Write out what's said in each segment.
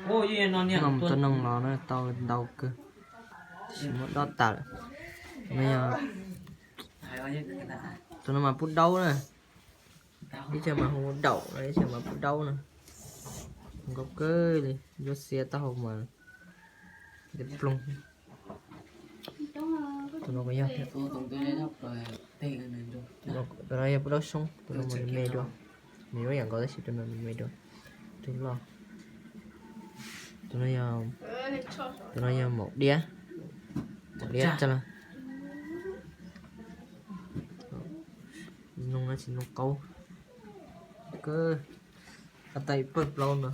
Ua mus tua noog los na tau ntau kawg, tsis muab dob tas lawm. No yog, tus no mas pub daub na, ib txhia mas hu daum no, ib txhia mas pub daub na. Nkauj kawg li, yuav xiav taub hau mas ploog. Tus no kuj yog thiab. Tus no yog pub daub xyoob, tus no mas nws me dua. Nws ib yam nkaus tab sis tus no nws me dua. Tus loj. Tus no yog, tus no yog maum diab. Maum diab tsa la. Noog no tsis noog qaub. Kawg, qab tais pawg plaub no.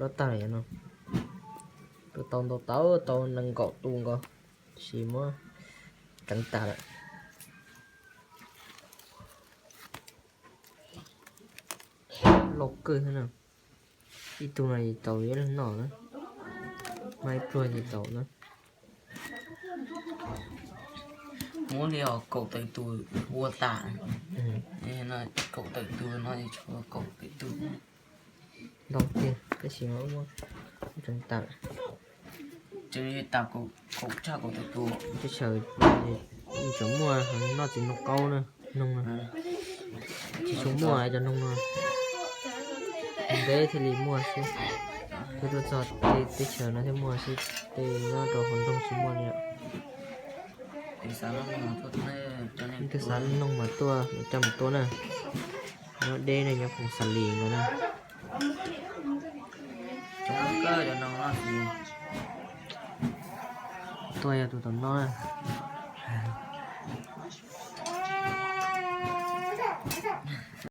Dob tag no. Tau ntau tau, tau nees nkaum tus nkaus, tab sis muab teev tas lawm. Loj kawg thiab na. Ib tug no ces tau ib leeg noj na, mas ib pluag ces tau na. Muab li os kaum tawm tus ua tas. Kaum tawm tus no ces tshuav kaum tawm tus. Ntau tiag tab sis muab tseev tas. Tseev tas kaum tshaj kaum tawm tus. Teb chaws tseem muaj heev noj tsis noog qaub na, noog no. Tsis tshua muaj cov noog no, ntev thiaj li muaj xwb. Thiab tuaj txog teb chaws no thiaj muaj xwb, tej nyob rau hauv nroog tsis muaj li. Leej twg xav noog mas tuaj, coj mus tua na. Nyob deb ne, nyob Phoos Xas Lis no na. Tuaj yog tus tom no na.